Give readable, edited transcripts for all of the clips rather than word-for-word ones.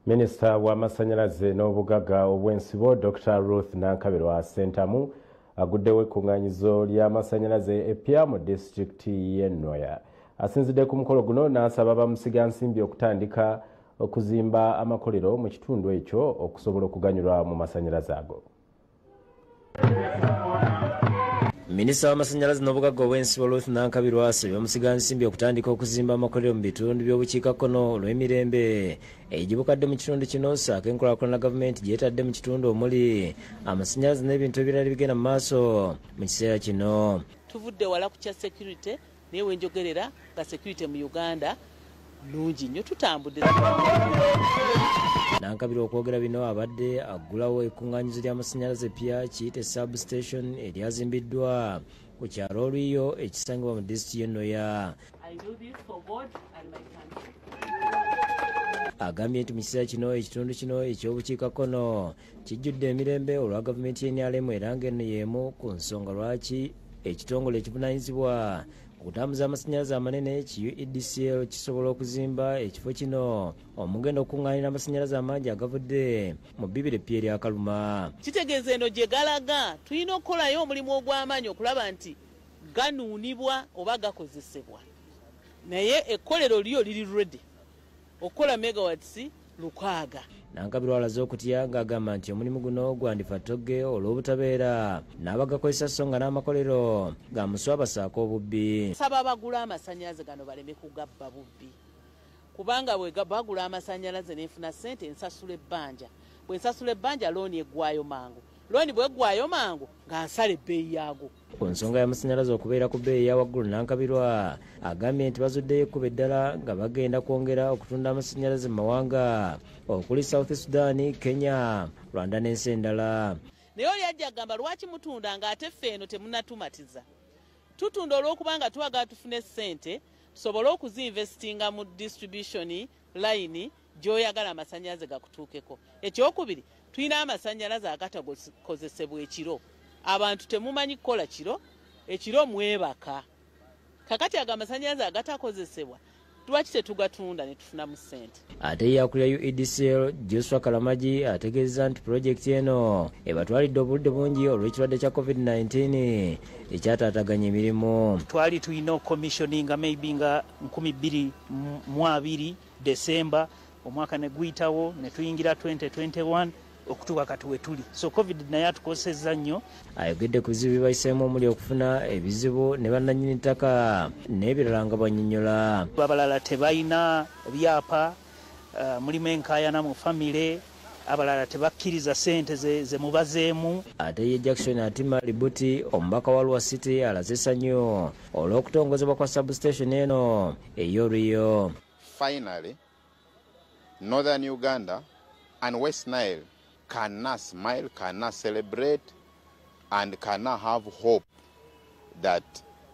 Minisita w'amasannyalaze n'obugagga obw'ensibo Dr. Ruth Nankabirwa Ssentamu aguddewo ekkuŋŋaanyizo ly'amasannyalaze eppya mu disitulikiti y'e Nwoya. Asinzidde ku mukolo guno n'asaba bamusigansimbi okutandika okuzimba amakolero mu kitundu ekyo okusobola okuganyulwa mu masannyalaze ago. Minisita w'amasannyalaze n'obugagga obw'ensibo Ruth Nankabirwa asabye bamusigansimbi okutandika okuzimba amakolero mu bitundu by'obukiikakkono olw'emirembe egibukadde mu kitundu kino ssaako enkulaakulana gavumenti gy'etadde mu kitundu omuli amasannyalaze n'ebintu ebirala ebigenda mu maaso mu kiseera kino. Tuvudde wala ku kya security, naye wenjogerera nga security mu Uganda nnungi nnyo, tutambudde. Nankabirwa okwogera bino abadde aggulawo ekkuŋŋaanyizo ly'amasannyalaze eppya kiyite substation eryazimbiddwa ku kyalo Olwiyo ekisangibwa mu disitulikiti y'e Nwoya. Agambye nti mu kiseera kino ekitundu kino eky'obukiikakkono kijjudde emirembe olwa gavumenti y'e NRM era ng'eno y'emu ku nsonga lwaki ekitongole ekivunaanyizibwa okutambuza amasannyalaze amanene ki UEDCL kisobola okuzimba ekifo kino omugenda okukuŋŋaanira amasannyalaze amangi agavudde mu bbibiro eppya erya Kaluma. Kitegeeza eno gye galaga tulina okukolayo omulimu ogw'amaanyi okulaba nti ganuunibwa oba gakozesebwa, naye ekkolero lyo liri ready okukola megawatts 600. Nankabirwa alaze okutya ng'agamba nti omulimu guno gwandifa ttogge olw'obutabeera n'abagakozesa so nga n'amakolero ga muswa basaako obubbi. Nsaba abagula amasannyalaze gano baleme kugabba bubbi, kubanga bwe bagula amasannyalaze nenfuna ssente nsasula ebbanja, bwe nsasula ebbanja looni eggwayo mangu, looni bw'eggwayo mangu nga nsala ebbeeyi yaago. Ku nsonga y'amasannyalaze okubeera ku bbeeyi eya waggulu, Nankabirwa agambye nti bazuddeyo ekkubo eddala nga bagenda kwongera okutunda amasannyalaze mu mawanga okuli South Sudan, Kenya, Rwanda n'ensi endala. Naye oli ajja agamba lwaki mutunda ng'ate ffe eno temunnatumatiza? Tutunda olw'okubanga twagala tufune ssente tusobole okuzinvestinga mu distribution line gy'oyagala amasannyalaze gakutuukeko. Ekyokubiri, tulina amasannyalaze agatakozesebwa ekiro. Abantu temumanyi kukola kiro, ekiro mwebaka. Kakati ago amasannyalaze agatakozesebwa lwaki tetugatunda ne tufunamu ssente? Ate ye akulira UEDCL Joshua Kalamagi ategeezezza nti pulojekiti eno ebatwalidde obudde bungi olw'ekirwadde kya COVID-19 ekyataataganya emirimu. Twali tulina okucommissioninga maybe nga 2020 December, omwaka ne guyitawo ne tuyingira 2021 okutuuka kati we tuli. So COVID naye atukosezza nnyo. Ayogedde ku bizibu bye bayiseemu omuli okufuna ebizibu ne bannannyini ttaka n'ebirala nga bw'annyonnyola. Abalala tebalina byapa, mulimu enkaayana mu famire, abalala tebakkiriza ssente ze mubazeemu. Ate ye Jackson Atima Libuti omubaka wa Arua City alaze essanyu olw'okutongozebwa kwa substation eno ey'Olwiyo. Finally, Northern Uganda and West Nile can now smile, can now celebrate, and can now have hope that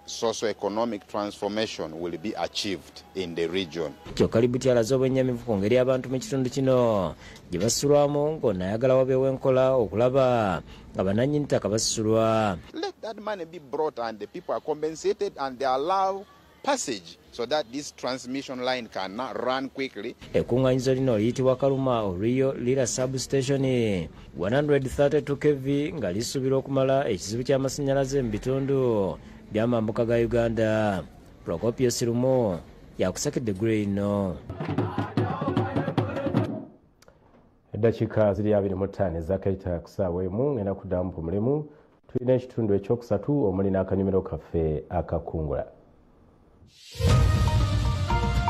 socio-economic transformation will be achieved in the region. Kyokka Libuti alaze obwennyamivu ku ngeri abantu mu kitundu kino gye basulwamu ng'ono ayagala wabeewo enkola okulaba nga bannannyini ttaka basulwa. Let that money be brought and the people are compensated and they allow passage so that this transmission line can now run quickly. Ekkuŋŋaanyizo lino liyitibwa Kaluma Olwiyo Lira Substation 132 kV nga lisuubirwa okumala ekizibu ky'amasannyalaze mu bitundu by'amambuka ga Uganda. Procopio Sirumo yakusakidde eggulire lino. Eddakiika ziri 25 ezakayita ku ssaawa 1, ngenda kuddamu ku mulimu. Tulina ekitundu ekyokusatu omuli n'akanyumiro kaffe akakungula.